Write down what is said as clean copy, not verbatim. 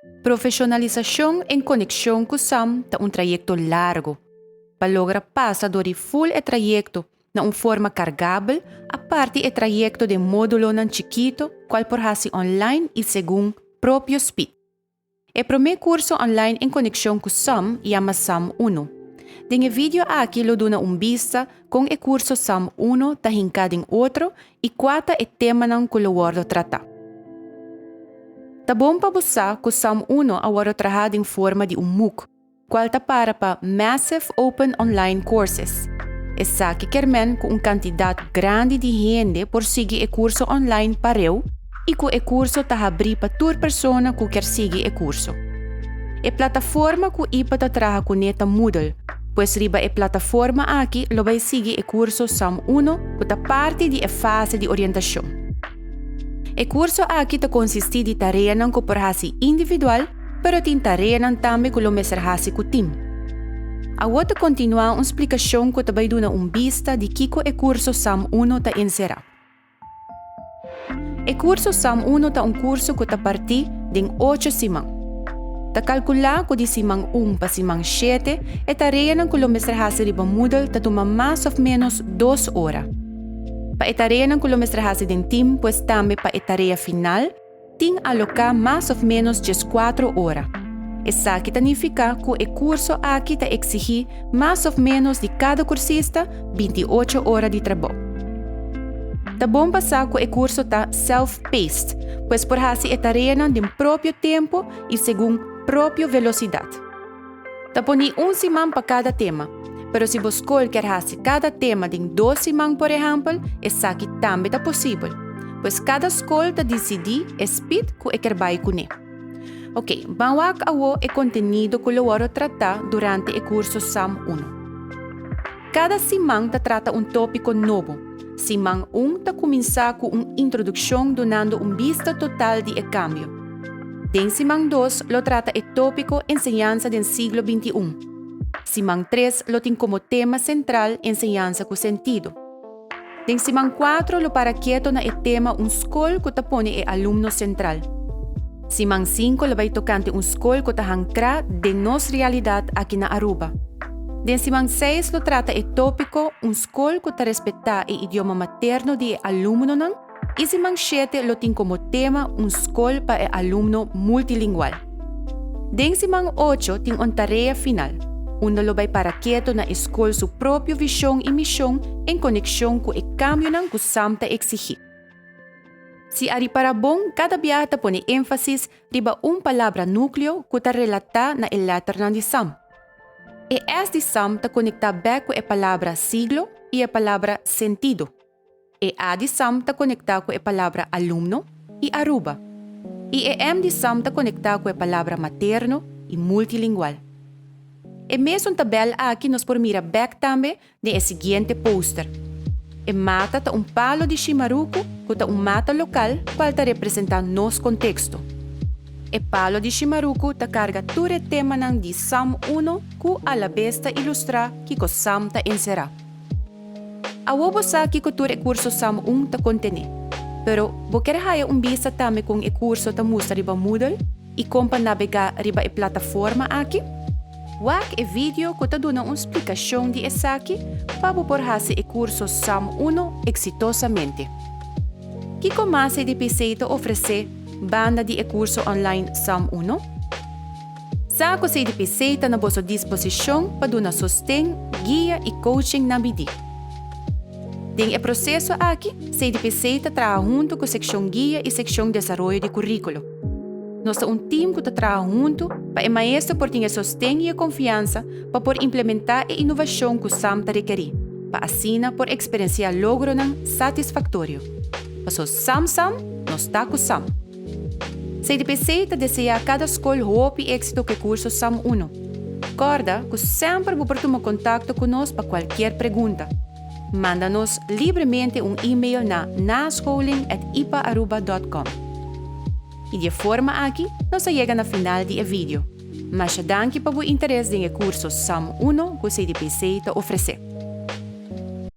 Profeshonalisashon en konekshon ku sam ta un trayekto largu. Pa logra pasa dor di ful e trayekto na un forma kargabel a parti e trayekto den módulonan chikito kual por hasi online i segun propio speed. E promé kurso online en konekshon ku sam yama sam Uno. Den e video aki lo duna un bista kon e kurso sam Uno ta hinká den otro i kua ta e temanan ku lo wòrdu tratá. Ta bon pa bo sa ku sam Uno a wòrdu trahá den forma di un MOOC, kual ta para pa Massive Open Online Courses. Esaki kier men ku un kantidat grandi di hende por sigui e kurso online pareu i ku e kurso ta habrí pa tur persona ku kier sigui e kurso. E plataforma ku ipa ta traha kuné ta Moodle, pues riba e plataforma aki lo bai sigui e kurso sam Uno ku ta parti di e fase di orientashon. E kurso aki ta konsistí di tareanan ku por hasi individual, pero tin tareanan tambe ku lo mester hasi ku tim. Awor ta kontinuá un splikashon ku ta bai duna un bista di kiko e kurso sam Uno ta enserá. E kurso sam Uno ta un kurso ku ta partí den ocho siman. Ta kalkulá ku di siman un pa siman shete e tareanan ku lo mester hasi riba Moodle ta tuma mas òf ménos dos ora. Pa e tareanan ku lo mester hasi den tim, pues tambe pa e tarea final, Tin aloká mas òf ménos dieskuatro ora. Esaki ta nifiká ku e kurso aki ta eksigí mas òf ménos di kada kursista 28 ora di trabou. Ta bon pa sa ku e kurso ta self-paced, pues por hasi e tareanan den propio tempu i segun propio velosidat. Ta poni un siman pa kada tema, pero si bo skol kier hasi kada tema den dos siman por ehèmpel, esaki tambe ta posibel. Pues kada skol ta disidí e spit ku e kier bai kuné. Oké, ban wak awo e kontenido ku lo wòrdu tratá durante e kurso sam Uno. Kada siman ta trata un tópiko nobo. Siman un ta kuminsá ku un introdukshon dunando un bista total di e kambio. Den siman dos lo trata e tópiko Enseñansa den siglo 21. Siman tres lo tin komo tema sentral Enseñansa ku sentido. Den siman kuatro lo para keto na e tema Un skol ku ta pone e alumno sentral. Siman sinku lo bai tokante un skol ku ta hankrá den nos realidat aki na Aruba. Den siman seis lo trata e tópiko Un skol ku ta respetá e idioma materno di e alumnonan i siman shete lo tin komo tema Un skol pa e alumno multilingual. Den siman ocho tin un tarea final, unda lo bai para keto na e skol su propio vishon i mishon en konekshon ku e kambionan ku sam ta eksigí. Si a ripara bon, kada biaha ta pone énfasis riba un palabra núkleo ku ta relatá na e lèternan di sam. E S di sam ta konektá bèk ku e palabra siglo i e palabra sentido. E A di sam ta konektá ku e palabra alumno i Aruba. I e M di sam ta konektá ku e palabra materno i multilingual. E mesun tabèl aki nos por mira bèk tambe Den e siguiente poster. E mata ta un palo di shimaruku ku ta un mata lokal kual ta representá nos konteksto. E palo di shimaruku ta karga tur e temanan di sam Uno ku alabes ta ilustrá kiko sam ta enserá. Awor bo sa kiko tur e kurso sam Un ta kontené. Pero, bo kier haya un bista tambe kon e kurso ta mustra riba Moodle i kon pa nabegá riba e plataforma aki? Wak e video ku ta duna un splikashon di esaki pa bo por hasi e kurso sam Uno eksitosamente. Kiko mas CDPC ta ofresé banda di e kurso online sam Uno? Sa ku CDPC ta na boso disposishon pa duna sosten, guia i coaching na bidí. Den e proseso aki, CDPC ta traha huntu ku Sekshon Guia i Sekshon Desaroyo di Kuríkulo. Nos ta un tim ku ta traha huntu pa e maestro por tin e sosten i e konfiansa pa por implementá e inovashon ku sam ta rekerí, pa asina por eksperensiá logronan satisfaktorio. Paso sam sam, nos ta ku sam! CDPC ta deseá kada skol hopi éksito ku e kurso sam Uno. Kòrda ku semper bo por tuma kontakto ku nos pa kualkier pregunta. Manda nos libremente un e-mail na nascholing@ipaaruba.com. I di e forma aki nos a yega na final di e video. Masha danki pa bo interes den e kurso sam Uno ku CDPC ta ofresé.